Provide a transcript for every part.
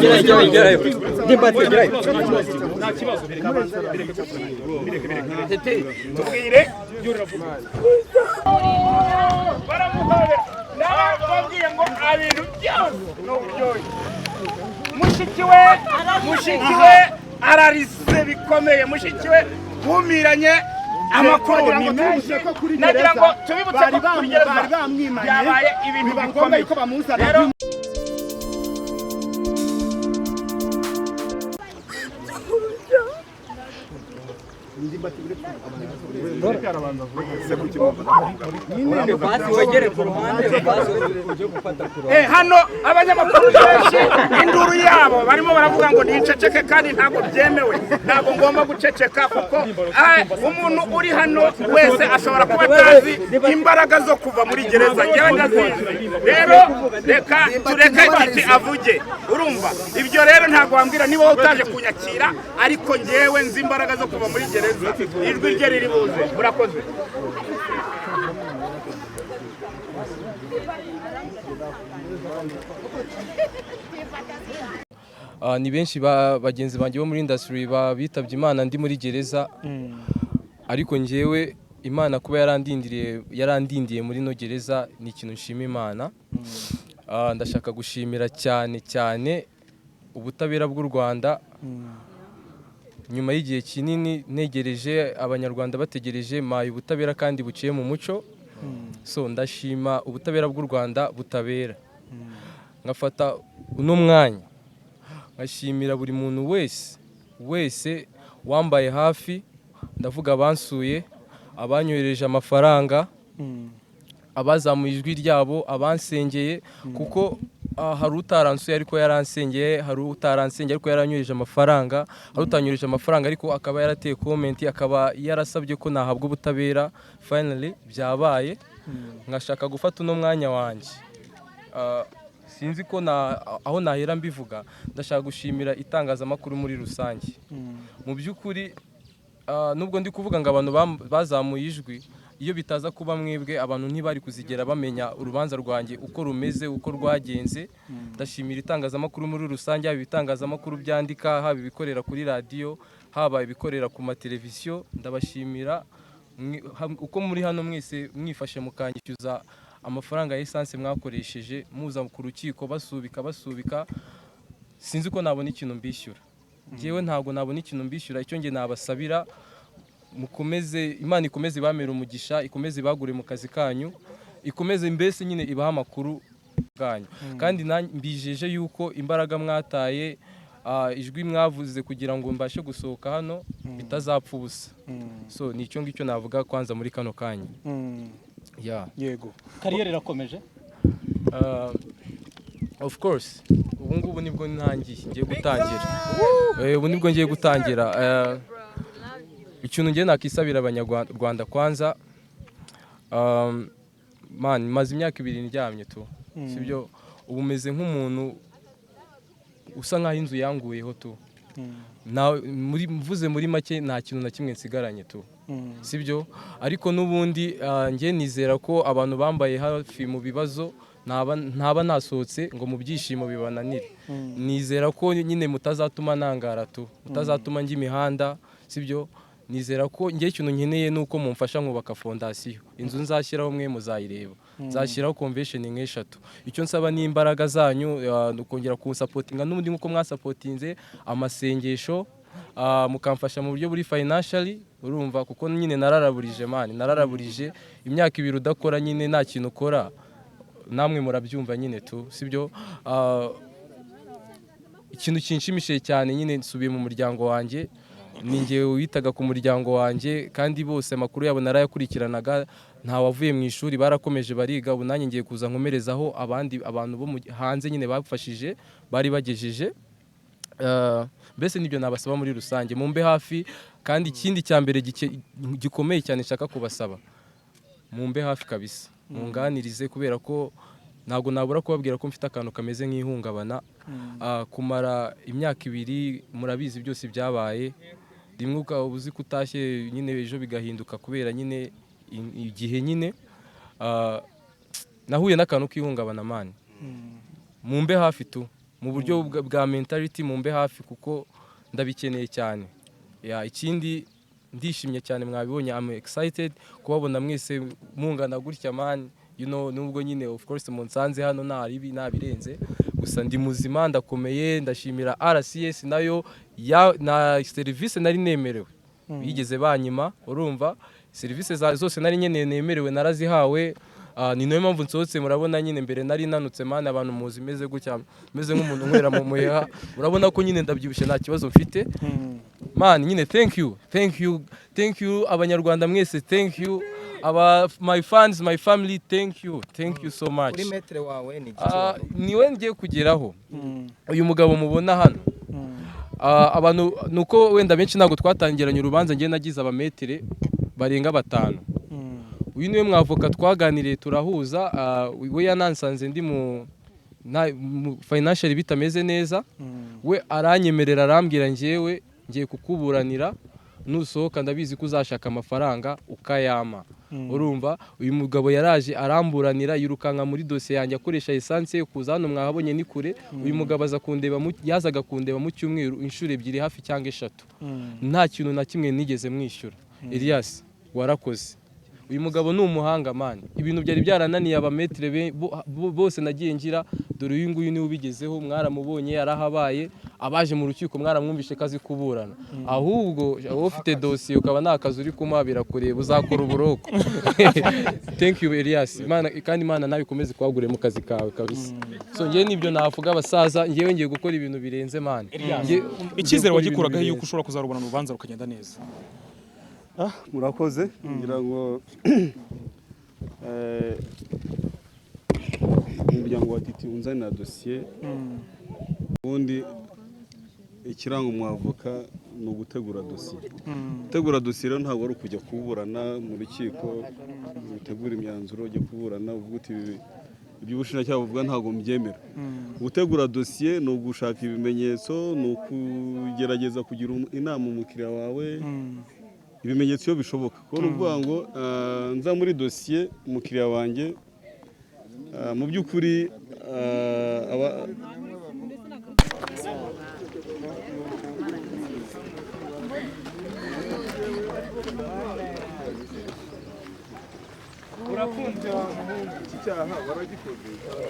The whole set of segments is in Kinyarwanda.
Gerayo, ndimbati, gerayo. Nta kibazo, bireke, bireke, bireke, bireke. Tubwire. Baramuhobera, narababwiye ngo ibintu byose ni uburyohe. Mushiki we ararize bikomeye. Mushiki we wumiranye amakuru ni menshi. Nagira ngo tubibutse ko kuri gereza byabaye ibintu bikomeye rero. Basi wegere ku ruhande, basi ujye gufata ku ruhande. Hano abanyamakuru benshi induru yabo barimo baravuga ngo niceceke, kandi ntabwo byemewe, ntabwo ngomba guceceka kuko umuntu uri hano wese ashobora kuba atazi imbaraga zo kuva muri gereza. Njyewe ndazizi. Rero reka tureke Titi avuge. Urumva ibyo rero ntabwo wambwira niba wowe utaje kunyakira, ariko njyewe nzi imbaraga zo kuva muri gereza. Ijwi rye riri buze. Murakoze. Ni benshi bagenzi banjye bo muri industry bitabye Imana ndi muri gereza, ariko njyewe Imana kuba yarandindiriye muri no gereza ni ikintu nshima Imana. Ndashaka gushimira cyane cyane ubutabera bw'u Rwanda. Nyuma y'igihe kinini ntegereje, Abanyarwanda bategereje, maye ubutabera kandi buciye mu muco. So ndashima ubutabera bw'u Rwanda butabera. Nkafata uno mwanya nkashimira buri muntu wese wese wambaye hafi. Ndavuga abansuye, abanyohereje amafaranga, abazamuye ijwi ryabo, abansengeye, kuko hari utaransuye ariko yaransengeye, hari utaransengeye ariko yaranyohereje amafaranga, hari utanyohereje amafaranga ariko akaba yarateye comment, akaba yarasabye ko nahabwa ubutabera. Finally byabaye. Nkashaka gufata uno mwanya wanjye, sinzi ko na aho nahera mbivuga. Ndashaka gushimira itangazamakuru muri rusange. Mu by'ukuri, nubwo ndi kuvuga ngo abantu bazamuye ijwi, iyo bitaza kuba mwebwe abantu ntibari kuzigera bamenya urubanza rwanjye uko rumeze, uko rwagenze. Ndashimira itangazamakuru muri rusange, haba ibitangazamakuru byandika, haba ibikorera kuri radiyo, haba ibikorera ku mateleviziyo. Ndabashimira uko muri hano mwese mwifashe mukanyishyuza amafaranga ya essence mwakoresheje muza ku rukiko, basubika basubika. Sinzi ko nabona ikintu mbishyura. Njyewe ntabwo nabona ikintu mbishyura. Icyo njye nabasabira, mukomeze, Imana ikomeze ibamere umugisha, ikomeze ibagure mu kazi kanyu, ikomeze mbese nyine ibahe amakuru bwanyu. Kandi mbijeje yuko imbaraga mwataye, ijwi mwavuze kugira ngo mbashe gusohoka hano bitazapfa ubusa. So ni icyo ngicyo navuga kwanza muri kano kanya. Yeah. Yego. Carrière irakomeje? Of course, ubu ngubu nibwo ntangiye, ngiye gutangira. Ubu nibwo ngiye gutangira. Ikintu ngiye nakisabira Abanyarwanda kwanza, man, maze imyaka 2 ndyamye tu, sibyo? Ubu meze nk'umuntu usa nkaho inzu yanguyeho tu. Muri mvuze muri make, nta kintu na kimwe nsigaranye tu, sibyo? Ariko n'ubundi njye nizera ko abantu bambaye hafi mu bibazo ntaba nasohotse ngo mu byishimo bibananire. Nizera ko nyine mutazatuma nangara tu, mutazatuma njya imihanda, sibyo? Nizera ko njye ikintu nkeneye ni uko mumfasha nkubaka fondasiyo. Inzu nzashyiraho mwe muzayireba, nzashyiraho convention nk'eshatu. Icyo nsaba ni imbaraga zanyu, ukongera kunsapotinga n'ubundi nk'uko mwasapotinze amasengesho, mukamfasha mu buryo buri financially. Urumva, kuko nyine nararaburije, man, nararaburije imyaka 2 udakora nyine, nta kintu ukora. Namwe murabyumva nyine tu, sibyo? Ikintu kinshimishije cyane nyine, nsubiye mu muryango wanjye. Ni njye witaga ku muryango wanjye, kandi bose amakuru yabo narayakurikiranaga. Nta wavuye mu ishuri, barakomeje bariga. Ubu nanjye ngiye kuza nkomerezaho abandi abantu bo hanze nyine bafashije bari bagejeje. Mbese nibyo nabasaba muri rusange, mumbe hafi. Kandi ikindi cya mbere gikomeye cyane nshaka kubasaba, mumbe hafi kabisa, munganirize, kubera ko ntabwo nabura kubabwira ko mfite akantu kameze nk'ihungabana. Kumara imyaka 2, murabizi byose byabaye rimwe, ukaba uzi ko utashye nyine, ejo bigahinduka kubera nyine igihe nyine. Nahuye n'akantu k'ihungabana, man. Mumbe hafi tu. mu buryo bwa mentality, mumbe hafi kuko ndabikeneye cyane. Yeah, ikindi ndishimye cyane, mwabibonye, I'm excited kubabona mwese mungana gutya, man. Nubwo nyine of course munsanze hano nta ribi ntabirenze, gusa ndi muzima, ndakomeye. Ndashimira RCS nayo ya, na serivisi nari nemerewe bigeze banyima. Urumva, serivisi zose nari nkeneye nemerewe narazihawe. Ni nayo mpamvu nsohotse. Murabona nyine mbere nari nanutse, man, abantu muzi meze gutya, meze nk'umuntu unywera mu muheha. Urabona ko nyine ndabyibushye, nta kibazo mfite, man. Nyine thank you, thank you, thank you, Abanyarwanda mwese, thank you, aba my fans, my family, thank you, thank you so much. Kuri maître wawe ni iki? Niwe ngiye kugeraho. Uyu mugabo mubona hano, abantu nuko wenda benshi ntabwo twatangiranye urubanza. Ngiye nagize abamaître barenga batanu. Uyu niwe mwavoka twaganiriye turahuza. We yanansanze ndi mu financial bitameze neza, we aranyemerera, arambwira: "Njyewe ngiye kukuburanira, nusohoka ndabizi ko uzashaka amafaranga ukayama." Urumva, uyu mugabo yaraje aramburanira, yirukanka muri dosiye yanjye, akoresha essence yo kuza hano. Mwahabonye ni kure. Uyu mugabo aza kundeba yazaga kundeba mu cyumweru inshuro ebyiri hafi cyangwa eshatu, nta kintu na kimwe nigeze mwishyura. Elias, warakoze. Uyu mugabo ni umuhanga, man. Ibintu byari byarananiye abamaître bose nagiye ngira, dore uyu nguyu niwe ubigezeho. Mwaramubonye, yarahabaye, abaje mu rukiko mwaramwumvishe ko azi kuburana. Ahubwo wowe ufite dosiye ukaba nta kazi uri kumuha, birakureba, uzakora uburoko. Thank you, Elias. Imana kandi Imana nawe ikomeze kwagure mu kazi kawe kabisa. So ngewe nibyo navuga, abasaza, ngewe ngiye gukora ibintu birenze, man. Icyizere Ngiye gukora ibintu wagikuragaho yuko birenze. ushobora kuzarubona urubanza rukagenda neza? Murakoze. Ngira ngo umuryango wa Titi unzanira dosiye, ubundi ikiranga umwavoka ni ugutegura dosiye. Gutegura dosiye rero ntabwo ari ukujya kuburana mu rukiko, utegura imyanzuro ujya kuburana uvuga uti: "Ibi iby'ubushinjacyaha buvuga ntabwo mbyemera." Gutegura dosiye ni ugushaka ibimenyetso, ni ukugerageza kugira inama umukiriya wawe, ibimenyetso iyo bishoboka. Kuko ni ukuvuga ngo nza muri dosiye umukiriya wanjye, mu by'ukuri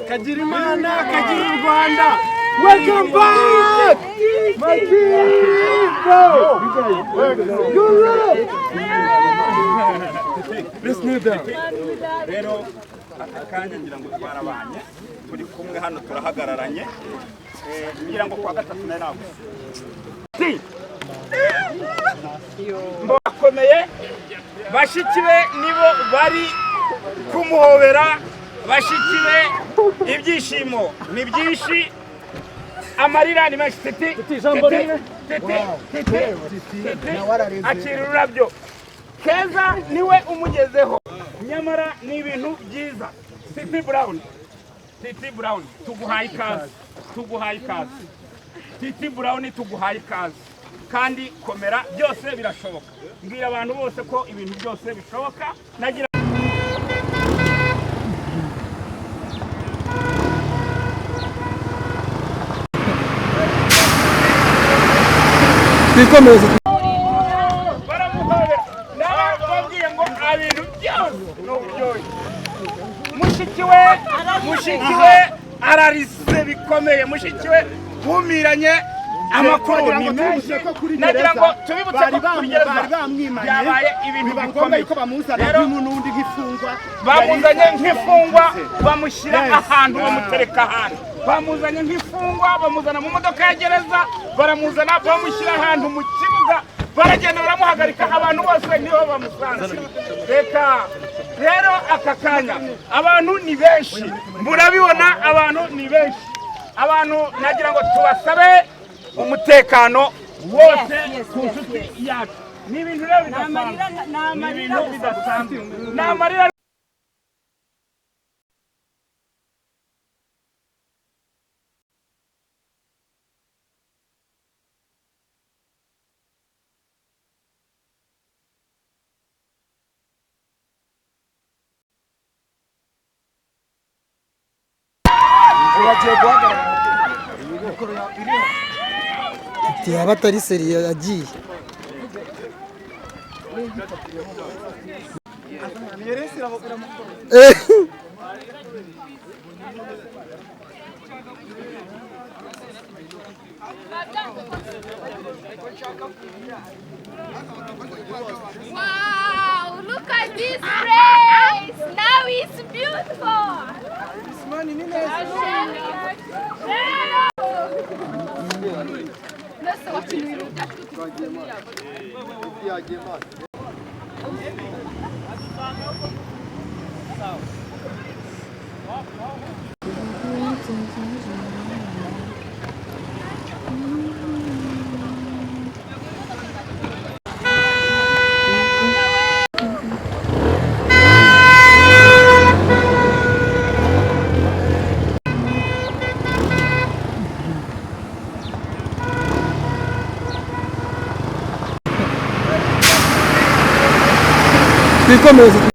Kagira Imana, kagira u Rwanda. Welcome back, my people. Europe. Let's kneel down. Rero aka kanya ngira ngo twarabanye, turi kumwe hano, turahagararanye. Ngira ngo kuwa gatatu nari naguze bakomeye. Bashiki be nibo bari kumuhobera. Bashiki be, ibyishimo ni byinshi, amarira ni menshi. Titi, Titi, Titi, Titi, Titi, akira ururabyo. Keza niwe umugezeho, nyamara ni ibintu byiza. Titi Brown, Titi Brown, tuguhaye ikaze, tuguhaye ikaze. Titi Brown, tuguhaye ikaze kandi komera, byose birashoboka. Mbwira abantu bose ko ibintu byose bishoboka. Nagira Twikomereze. Baramuhobera. Nababwiye ngo ibintu byose ni uburyohe. Mushiki we, mushiki we ararize bikomeye. Mushiki we wumiranye, amakuru ni menshi. Nagira ngo tubibutse ko kuri gereza byabaye ibintu bikomeye. Rero bamuzanye nk'imfungwa, bamushyira ahantu, bamutereka ahantu. Bamuzanye nk'imfungwa, bamuzana mu modoka ya gereza, baramuzana bamushyira ahantu mu kibuga, baragenda baramuhagarika, abantu bose niho bamusanze. Reka rero aka kanya abantu ni benshi, murabibona, abantu ni benshi. Abantu nagira ngo tubasabe umutekano wose ku nshuti yacu. Ni ibintu rero bidasanzwe, ni ibintu bidasanzwe, ni amarira. Bagiye guhagarara. Yaba atari sérieux agiye. Wow, look at this place! Now it's beautiful! Twikomereze.